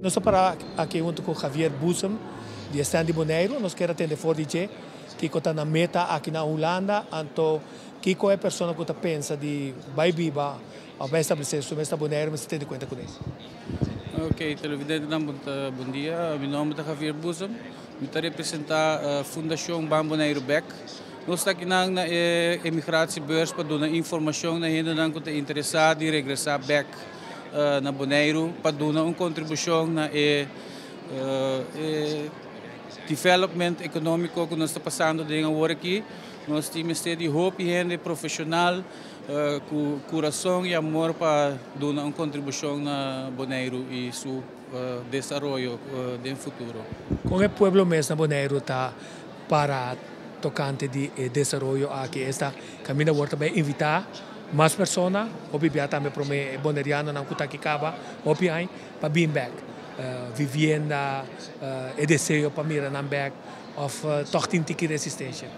Nos ta para aki hunto cu Javier Boezem di e stand di Boneiru. Nos kier a tende for di dje kico ta nan meta aki na Hulanda, anto kico e persona cu ta pensa di bay biba of bay establece su mes na Boneiru mester tene cuenta cune. Ok, televidentenan bon dia. Mi nomber ta Javier Boezem. Mi ta representa Fundacion Ban Boneiru Bek. Nos ta akinan na e emigratiebeurs pa duna informashon na hendenan ku ta interesá di regresá bèk na Boneiru pa duna un kontribushon na e development ekonómiko ku nos ta pasando den awor aki. Nos tin mester di hopi hende profeshonal ku kurason i amor pa duna un kontribushon na Boneiru i su desaroyo den futuro. Kon e pueblo mes na Boneiru ta para tokante di e desaroyo aki? Esta kaminda awor ta bai invitá mas persona, hopi bia tambe promé e bonerianonan ku ta aki kaba hopi aña pa bin bèk. Vivienda, e deseo pa mira nan bèk òf tòg tin tiki resistensia?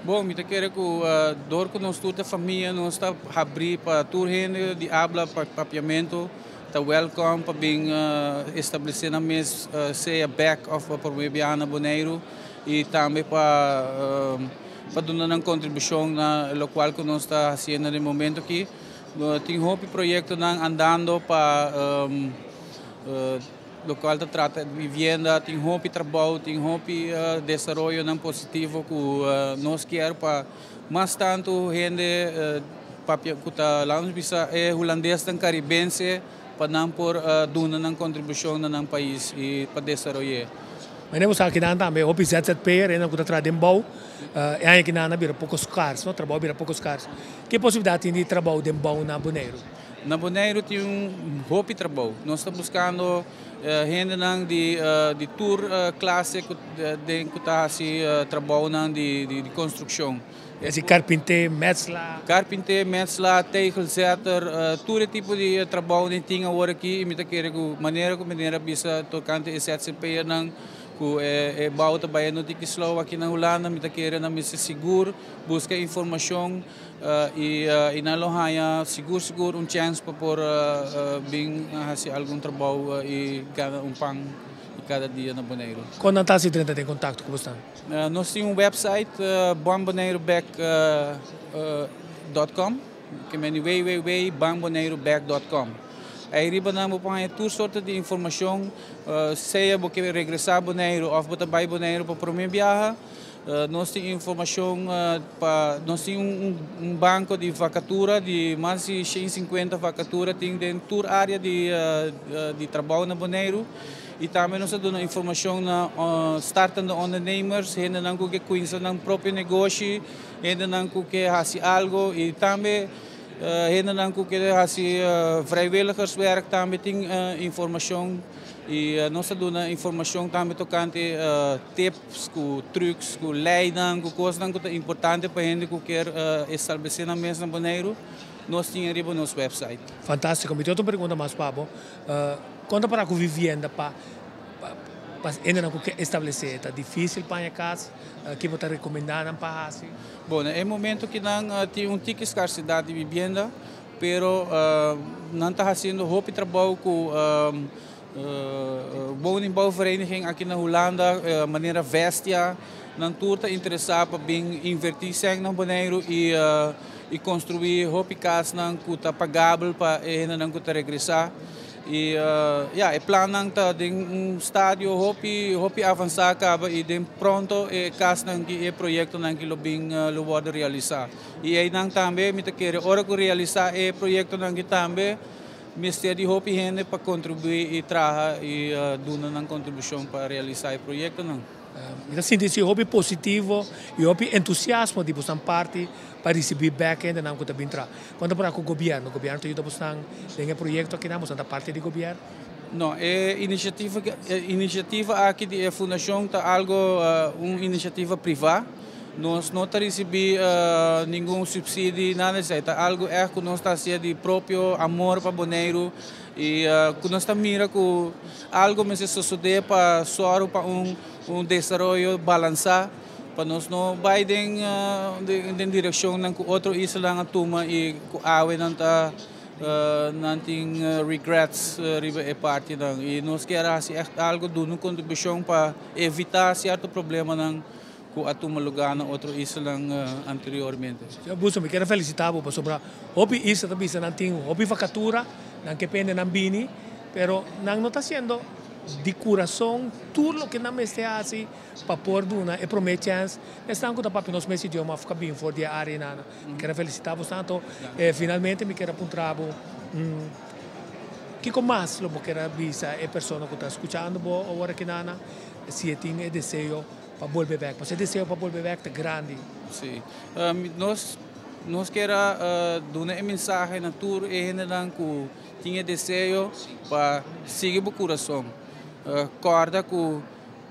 Bon, mi ta kere ku dor ku nos tur ta famia nos ta habrí pa tur hende di abla papiamentu ta wèlkòm pa bin establesé nan mes sea bèk òf pa promé biaha na Boneiru. Y tambe pa pa duna nan contribucion na locual cu nos ta haciendo den momento aki. Tin hopi proyectonan andando pa locual ta trata vivienda, tin hopi trabou, tin hopi desaroyonan positivo cu nos kier pa mas tanto hende papia cu ta laat nos bisa e Hulandesnan Caribense pa nan por duna nan contribucion na nan pais y pa desaroye. Manera bo sa kinan tambe hopi ZZP'er esnan ku ta traha den bou e aña kinan a bira poko skars no, trabou a bira poko skars. Ke posibilidat tin di trabou den bou na Boneiru? Na Boneiru tin un hopi trabou. Nos ta buskando hendenan di di tur klase ku den ku ta hasi trabounan di di konstrukshon. Esei karpinté, metsla. Karpinté, metsla, tegelzetter, tur e tipo di trabounan tin awor aki i mi ta kere ku manera ku meneer a bisa tokante e ZZP'ernan ku e bou ta bai no tiki slow aki na Hulanda, mi ta kere nan mester sigur buska informashon i nan lo haña sigur sigur un chèns pa por bin hasi algun trabou i gana un pan kada dia na Boneiru. Kon nan ta hasi drenta den kontakto ku bo stan? Nos tin un website banboneiruback dot com ke meni www banboneiruback dot com. Ei riba nan bo por haña tur sorto di informashon sea bo ke regresá Boneiru òf bo ta bai Boneiru pa promé biaha. Nos tin informashon pa nos tin un banko di vakatura di mas di 150 vakatura tin den tur área di trabou na Boneiru. I tambe nos a duna informashon na startende ondernemers, hendenan ku ke kuinsa nan propio negoshi, hendenan ku ke hasi algo i tambe hendenan ku ke hasi vrijwilligerswerk tambe tin informashon. I nos a duna informashon tambe tokante tips ku truks ku leinan ku kosnan ku ta importante pa hende ku kier establesé nan mes na Boneiru. Nos tin e riba nos website. Fantástiko. Mi tin otro pregunta mas pa bo. Kon ta para ku vivienda pa pa hendenan ku ke establesé? Ta difísil paña kas? Ki bo ta rekomendá nan pa hasi? Bon, na e momento ki nan tin un tiki skarsidat di vivienda, pero nan ta hasiendo hopi trabou ku woningbouwvereniging aki na Hulanda, manera Vestia, nan tur ta interesá pa bin invertí sèn na Boneiru i konstruí hopi kasnan ku ta pagabel pa e hendenan ku ta regresá. I ya, e plannan ta den un stadio hopi hopi avansá kaba i den pronto e kasnan ki e proyektonan ki lo bin lo wòrdu realisá. I einan tambe mi ta kere ora ku realisá e proyektonan ki tambe Mester di hopi hende pa kontribuí i traha i duna nan kontribushon pa realisá e proyektonan. Mi ta sinti si hopi positivo i hopi entusiasmo di bosnan parti pa risibí bèk hendenan ku ta bin traha. Kon ta por ku gobièrnu? Gobièrnu ta yuda bosnan den e proyekto akinan? Bosnan ta parti di gobièrnu? No, e inisiativa e inisiativa aki di e fundashon ta algu un inisiativa privá. Nos no ta risibí ningun supsidi, nada di esei. Ta algu ègt ku nos ta hasié di propio amor pa Boneiru i ku nos ta mira ku algu mester sosodé pa sòru pa un un desaroyo balansá, pa nos no bai den den direkshonnan ku otro islanan a tuma i ku awe nan ta. Nan tin regrets riba e parti nan i nos kier hasi echt algo, duna un kontribushon pa evitá sierto problemanan ku a tuma lugá na otro islanan anteriormente. Señor Busto, mi kier a felisitá bo pasobra hopi isla ta bisa nan tin hopi vakatura, nan ke pende nan bini, pero nan no ta hasiendo di kurason tur loke nan mester hasi pa por duna e promé chèns esnan ku ta papia nos mes idioma òf ku a bin for di e área einan. Mi kier a felisitá bo tanto. Finalmente mi kier a puntra bo, kiko mas lo bo kier a bisa e persona ku ta skuchando bo awor aki nana si e tin e deseo pa bolbe bèk? Pasobra e deseo pa bolbe bèk ta grandi. Sí. Nos nos kier a duna e mensahe na tur e hendenan ku tin e deseo pa sigui bo kurason. Kòrda ku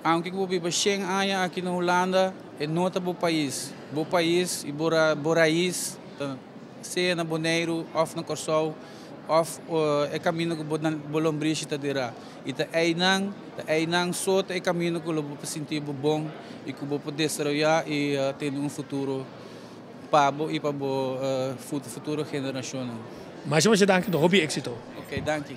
Aunke ku bo biba shen aña aki na Hulanda, e no ta bo pais. Bo pais i bo bo rais ta sea na Boneiru òf na Kòrsou òf e kaminda ku bo bo lombrishi ta dirá. I ta einan, ta einan so ta e kaminda ku lo bo por sinti bo bon i ku bo por desaroyá i tene un futuro pa bo i pa bo futuro generashonnan. Masha masha danki, hopi éksito. Oké, danki.